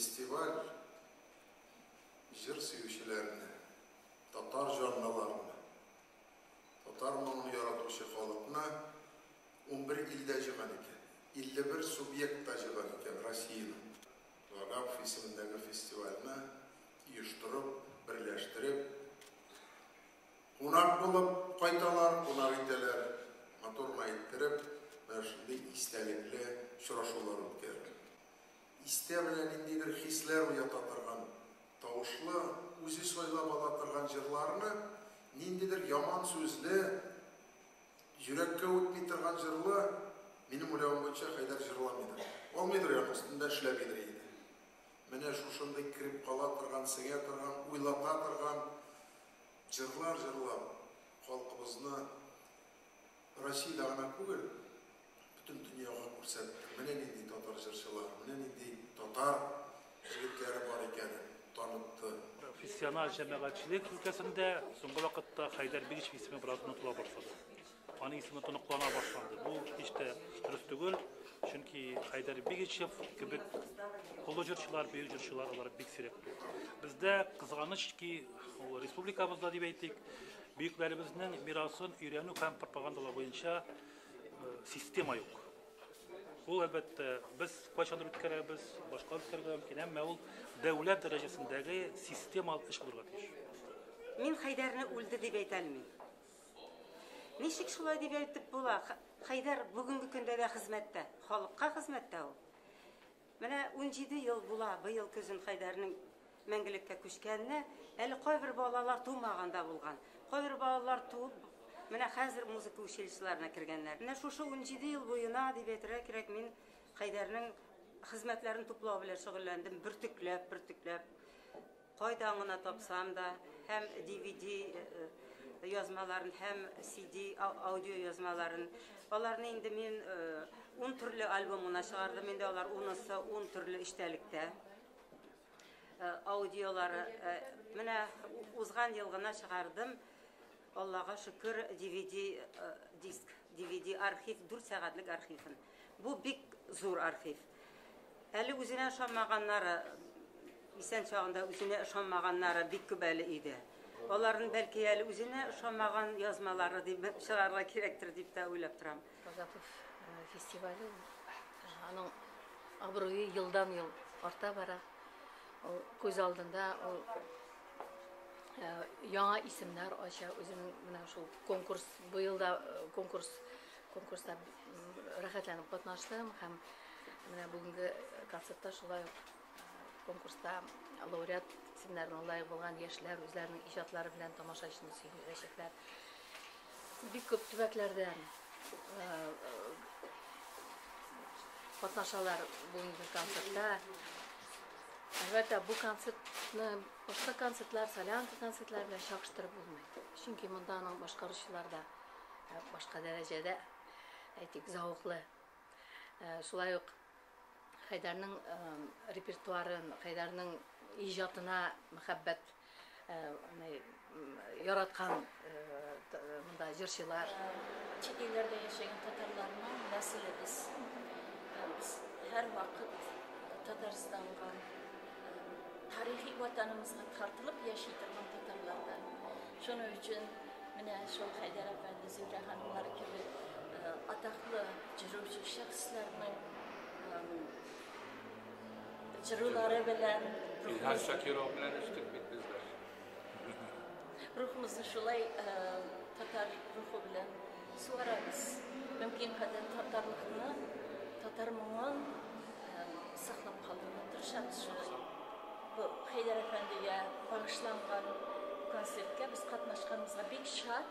Фестиваль җыр сөючеләрне, татар җанлыларны, татар моңын яратучы халыкны 11 илдә җыйган икән. 51 субъектта җыйган икән Россиянең. Вагапов исемендәге фестивальне оештырып, берләштереп, кунак булып кайталар, кунак итәләр, матур гына иттереп, менә шундый истәлекле очрашулар үткәреп. Истә менә ниндидер хисләр уята торган тавышлы, үзе сайлап ала торган җырларны, ниндидер яман сүзле, йөрәккә үтми торган җырлы, минем уйлавым буенча, Хәйдәр җырламыйдыр. Алмыйдыр, аның өстендә эшләмидер иде. Менә шушындый кереп кала торган, сеңә торган, уйлата торган җырлар җырлап, халкыбызны Россиядә гына түгел, бөтен дөньяга күрсәтте. Менә нинди татар җырчылар, менә нинди татар җегетләре бар икәнен танытты. Профессиональ җәмәгатьчелек өлкәсендә соңгы вакытта Хәйдәр Бигичев исеме бераз онытыла башлады. Аның исеме тоныклана башланды. Бу һич тә дөрес түгел, чөнки Хәйдәр Бигичев кебек олы җырчылар, бөек җырчылар алар бик сирәк. Бездә кызганыч ки, республикабызда дип әйтик, бөекләребезнең мирасын өйрәнү һәм пропагандалау буенча система юк. Ул, әлбәттә, без кайчандыр үткәрәбез, башка үткәрергә мөмкин, әмма ул дәүләт дәрәҗәсендәге системалы эш булырга тиеш. Мин Хәйдәрне үлде дип әйтә алмыйм. Ничек шулай дип әйтеп була? Хәйдәр бүгенге көндә дә хезмәттә, халыкка хезмәттә ул. Менә 17 ел була быел көзен Хәйдәрнең мәңгелеккә күчкәненә, әле кайбер балалар тумаган да булган. Кайбер балалар туып, менә хәзер музыка училищеларына кергәннәр. Менә шушы 17 ел буена дип әйтергә кирәк, мин Хәйдәрнең хезмәтләрен туплау белән шөгыльләндем, бөртекләп, бөртекләп. Кайдан гына тапсам да, һәм DVD язмаларын, һәм CD аудио язмаларын. Аларны инде мин 10 төрле альбом гына чыгардым, инде алар унысы 10 төрле эчтәлектә. Аудиолары. Менә узган ел гына чыгардым. Аллага шөкер, DVD диск, DVD архив, 4 сәгатьлек архивын. Бу бик зур архив. Әле үзенә ышанмаганнары, исән чагында үзенә ышанмаганнары бик күп әле өйдә. Аларның бәлки әле үзенә ышанмаган язмалары дип чыгарырга кирәктер дип тә уйлап торам. Вагапов фестивале, аның абруе елдан-ел арта бара. Ул күз алдында ул яңа исемнәр ача, үзенең менә шул конкурс, быел да конкурста рәхәтләнеп катнаштым һәм менә бүгенге концертта шулай ук конкурста лауреат исемнәренә лаек булган яшьләр үзләренең иҗатлары белән тамашачыны сөендерәчәкләр. Бик күп төбәкләрдән катнашалар бүгенге концертта. Әлбәттә, бу концертны башка концертлар, солянка концертлар белән чагыштырып булмый. Чөнки монда аның башкаручылар да башка дәрәҗәдә, әйтик, зәвыклы. Шулай ук Хәйдәрнең репертуарын, Хәйдәрнең иҗатына мәхәббәт яраткан монда җырчылар. Чит илләрдә яшәгән татарларның нәселе без. Без һәрвакыт Татарстанга, тарихи ватанымызга тартылып яши торган татарлардан. Шуның өчен менә шул Хәйдәр әфәнде, Зөһрә ханымнар кебек атаклы җыручы шәхесләрнең җырулары белән Илһам Шакиров белән үстек бит безләр. Рухымызны шулай татар рухы белән сугарабыз. Мөмкин кадәр татарлыкны, татар моңын саклап калырга тырышабыз шулай. Бу Хәйдәр әфәндегә багышланган концертка без катнашканыбызга бик шат.